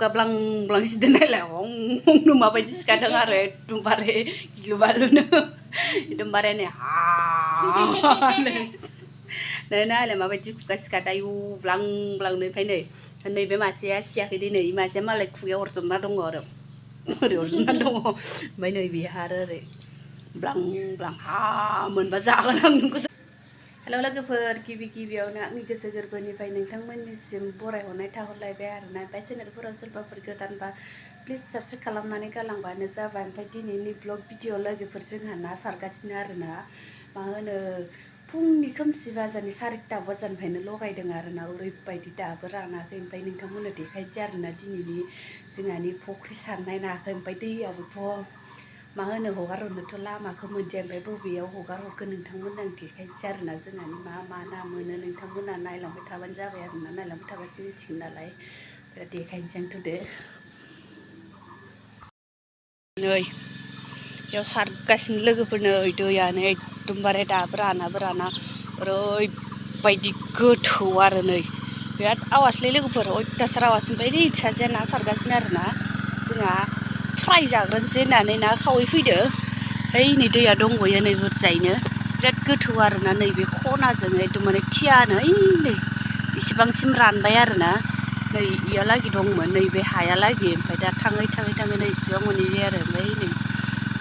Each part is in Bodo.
खुगा ब्लां ब्लां सिदों नायलाय हं माबायदि सिखादों आरो एकदमबारे गिलु बालुनो एकदमबारे नै नायलाय माबायदि खुगा सिखादों आयु ब्लां ब्लांनो ओमफ्राय नैबे मासेया सियाखै दे नै मासेया मालाय खुगायाव अरजोबना दङ आरो ओरै अरजोबना दङ ओमफ्राय नै बेहा आरो ओरै ब्लां ब्लां मोनबा जागोन आं नोंखौ। हेलौ लोगोफोर, गिबियावनो आंनि गोसो गोरबोनिफ्राय नोंथांमोननिसिम बरायहरनाय थाहरलायबाय आरोना। ओमफ्राय चेनेलफोराव सोरबाफोर गोदानबा प्लिज साबस्क्राइब खालामनानै गालांबानो जाबाय। ओमफ्राय दिनैनि ब्लग भिडिअ लोगोफोर जोंहा ना सारगासिनो आरोना। मा होनो फुंनि खोमसि बाजारनि 4टा बाजारनिफ्रायनो लगायदों आरोना। ओरैबायदि दाबो रानाखै। ओमफ्राय नोंथांमोननो देखायसै आरोना दिनैनि जोंहानि फुख्रि सारनाय नाखौ। ओमफ्राय दैयाबोथ' मा होनो हगार हरनोथ' लामाखौ मोनदिया। ओमफ्राय बबेयाव हगार हरगोन नोंथांमोननो आं देखायनोसै आरोना। जोंहानि मा ना मोनो नोंथांमोना नायलांबाय थाबानो जाबाय आरोना। नायलांबाय थाबासो मिथिगोन नालाय। देखायनोसै आं थुदो। नै बेयाव सारगासिनो लोगोफोरनो दैयानो एकदमबारे दाबो राना ओरैबायदि गोथौ आरो नै बिराद आवाजलै लोगोफोर, अयथासार आवाज। ओमफ्राय नै सासेया ना सारगासिनो आरोना। जोंहा फ्राय जाग्रोनोसै होननानै ना खावै फैदो। ओइ नै दैया दंबयो नै बुरजायैनो, बिराद गोथौ आरोना। नैबे खनाजों एकदम माने थियानो ओइ नै इसिबांसिम रानबाय आरोना। नै इयालागि दंमोन नैबे हायालागि। ओमफ्राय दा थाङै नै इसिबां मोनहैबाय आरो। ओमफ्राय नै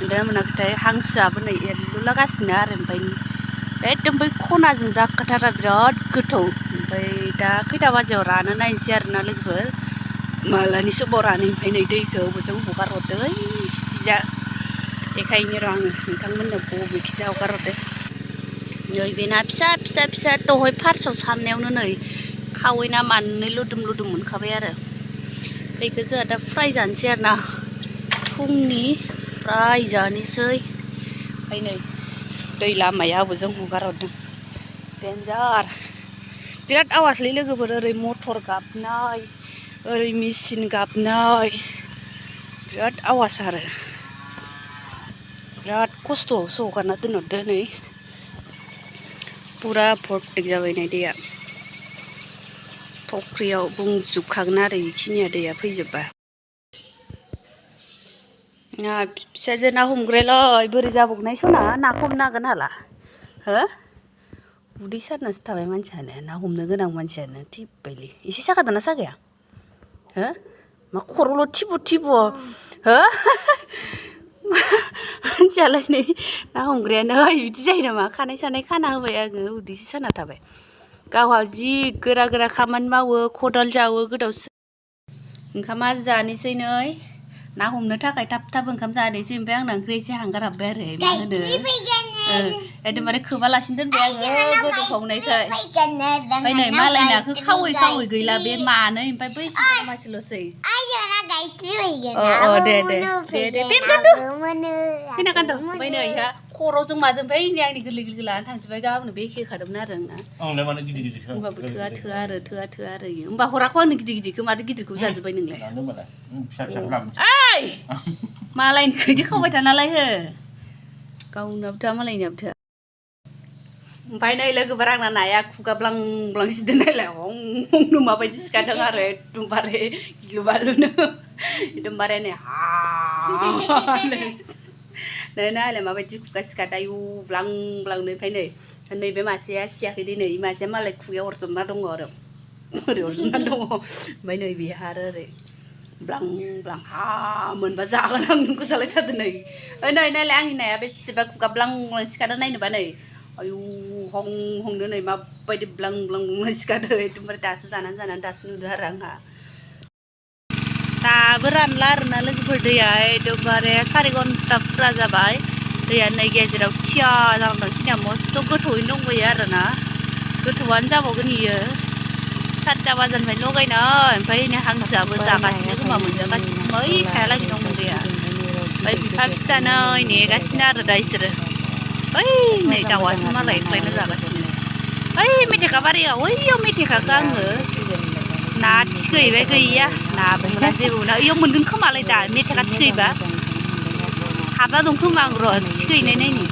मोनदोंना मोनाखैथाय हांसोआबो नै एरलुलागासिनो आरो। ओमफ्राय एकदम बै खनाजों जाखाथारा, बिराद गोथौ। ओमफ्राय दा खैथा बाजियाव रानो नायनोसै आरोना लोगोफोर, मालानि समाव रानो। ओमफ्राय नै दैखौ बबेजों हगार हरदो ओइजा देखायनो र' आङो नोंथांमोननो बबेखिजा हगार हरदो। नै बे ना फिसा दहाय फार्स्टआव सारनायावनो नै खावै ना मानै लुदुम मोनखाबाय आरो। बेखौ जोंहा दा फ्राय जानोसै आरोना। फुंनि फ्राय जानोसै। ओमफ्राय नै दै लामाया बबेजों हगार हरदों, देन्जार बिराद आवाजलै लोगोफोर। ओरै मटर गाबनाय, ओरै मेचिन गाबनाय, बिराद आवाज आरो। बिराद खस्थ'आवसो हगारना दोनहरदो। नै फुरा भर्टिक जाबाय नै दैया। फख्रियाव बुंजोबखागोन आरो बेखिनिया दैया फैजोबबा। फिसाजो ना हमग्रायालै बोरै जाबावनाय सना, नाखौ हमनो हागोन हाला हो? उदै सारनासो थाबाय मानसियानो, ना हमनो गोनां मानसियानो थैबायलै। एसे सागादोंना सागाया हो? मा खर'ल' थिबु हो? मानसियालाय नै ना हमग्रायानो बिदि जायो नामा? खानाय सानाय खाना होबाय आङो, उदैसो साना थाबाय। गावहा जि गोरा खामानि मावो, खदाल जावो गोदावसो। ओंखामा जानोसै नै, ना हमनो थाखाय थाब ओंखाम जानोसै। ओमफ्राय आंना ओंख्रि एसे हांगार हाबबाय आरो। मा होनो एकदमबारे खोबालासिनो दोनबाय आङो गोदौखावनायखाय। ओमफ्राय नै मालाय नाखौ खावै गैला बे मानै। ओमफ्राय बै मासेल'सै। दे फैनांगोनथ'। ओमफ्राय नै इहा खर'जों माजों ओमफ्राय नै आंनि गोरलै लानानै थांजोब्बाय। गावनो बे एखेखादोंमोन आरो आंना। होमबाबो थोआ आरो इयो। होमबा हराखौ आंनो गिदिरखौ, माथो गिदिरखौ जाजोब्बाय नोंलाय? ओइ मालायनिखौ बिदि खावबाय थानालाय हो, गावनाबो थोआ मालायनियाबो थोआ। ओमफ्राय नै लोगोफोर आंना नाया खुगा ब्लां ब्लां सिदों नायलाय हं माबायदि सिखादों आरो एकदमबारे गिलु बालुनो एकदमबारे नै नायलाय माबायदि खुगा सिखादों आयु ब्लां ब्लांनो। ओमफ्राय नैबे मासेया सियाखै दे नै मासेया मालाय खुगायाव अरजोबना दङ आरो ओरै अरजोबना दङ। ओमफ्राय नै बेहा आरो ओरै ब्लां ब्लां मोनबा जागोन आं नोंखौ जालायथारदों नै। नायलाय आंनि नाया बेसेबा खुगा ब्लां ब्लां सिखादों नायनोबा नै आयु हंनो नै माबायदि ब्लां ब्लां सिखादों। एकदमबारे दासो जानानै दासो नुदों आरो आंहा। दाबो रानला आरोना लोगोफोर दैया, एकदमबारे 4 घन्टा फुरा जाबाय। दैया नै गेजेराव थिया जालांदों। खिनिया मस्थ' गोथौयैनो दंबोयो आरोना। गोथौआनो जाबावगोन इयो। 4टा बाजारनिफ्राय लगायनाय। ओमफ्राय नै हांसोआबो जागासिनो खोमा, मोनजागासिनो खोमा। ओइ सायालागि दं दैया। ओमफ्राय बिफा फिसा नै नेगासिनो आरो दा इसोरो। ओइ नै दाउआसो मालाय एक्लायना जागासिनो। ओइ मेथेखा बारियाव ओइयाव मेथेखाखौ आङो ना थिखोहैबाय, गैया नाबो मोना जेबो मोना। इयाव मोनगोन खोमालाय दा मेथेखा थिखोहैबा हाबना दं खोमा। आं र' थिखोहैनाय नायनि।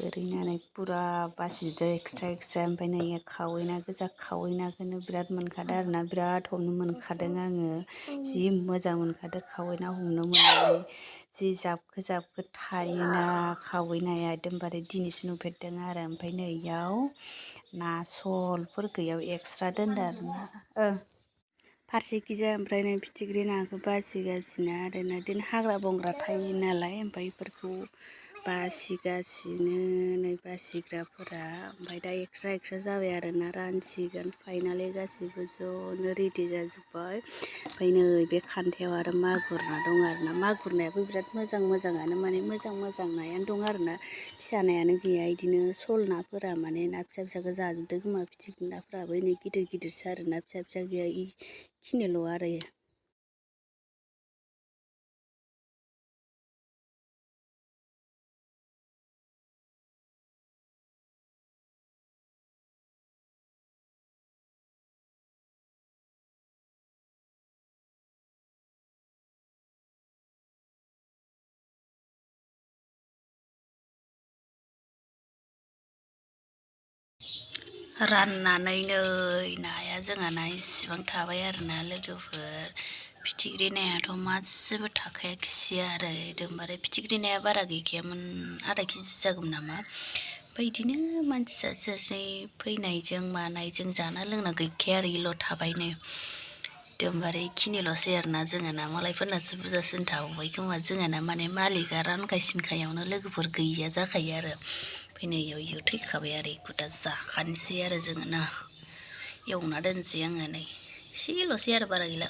ओरैनानै पुरा बासिदो एक्सट्रा ओमफ्राय नै खावै ना गोजा खावै नाखौनो बिराद मोनखादों आरोना बिराद हमनो मोनखादों आङो जि मोजां मोनखादों खावै ना हमनो मोननानै जि जाबखो थायोना खावै नाया एकदमबारे दिनैसो नुफेरदों आरो ओमफ्राय नै इयाव ना सलफोर गैयाव एक्सट्रा दोनदो आरोना फारसेखिजा ओमफ्राय नै फिथिख्रि नाखौ बासिगासिनो आरोना बिदिनो हाग्रा बंग्रा थायो नालाय ओमफ्राय बेफोरखौ बासिगासिनो नै बासिग्राफोरा ओमफ्राय दा एक्सट्रा जाबाय आरोना रानसिगोन फाइनालि गासिबो ज'नो रेडि जाजोब्बाय ओमफ्राय नै बे खान्थायाव आरो मागुर ना दं आरोना मागुर नायाबो बिराद मोजाङानो माने मोजां नायानो दं आरोना फिसा नायानो गैया इदिनो सल नाफोरा माने ना फिसाखौ जाजोबदों खोमा फिथिख्रि नाफोराबो नै गिदिरसो आरोना फिसा गैया इखिनिल' आरो राननानै नै नाया जोंहाना इसिबां थाबाय आरोना लोगोफोर फिथिख्रि नायाथ' मासेबो थाखायाखिसै आरो एकदमबारे फिथिख्रि नाया बारा गैखायामोन आधा केजि जागौमोन नामा ओमफ्राय बिदिनो मानसि सासे फैनायजों मानायजों जाना लोंना गैखाया आरो इल' थाबायनो एकदमबारे इखिनिल'सै आरोना जोंहाना मालायफोरनासो बुरजासिन थाबावबाय खोमा जोंहाना माने मालिकआ रानगासिनोखायावनो लोगोफोर गैया जाखायो आरो ओमफ्राय नै इयाव थैखाबाय आरो इखौ दा जाखानोसै आरो जोङो ना एवना दोनसै आङो नै एसेल'सै आरो बारा गैला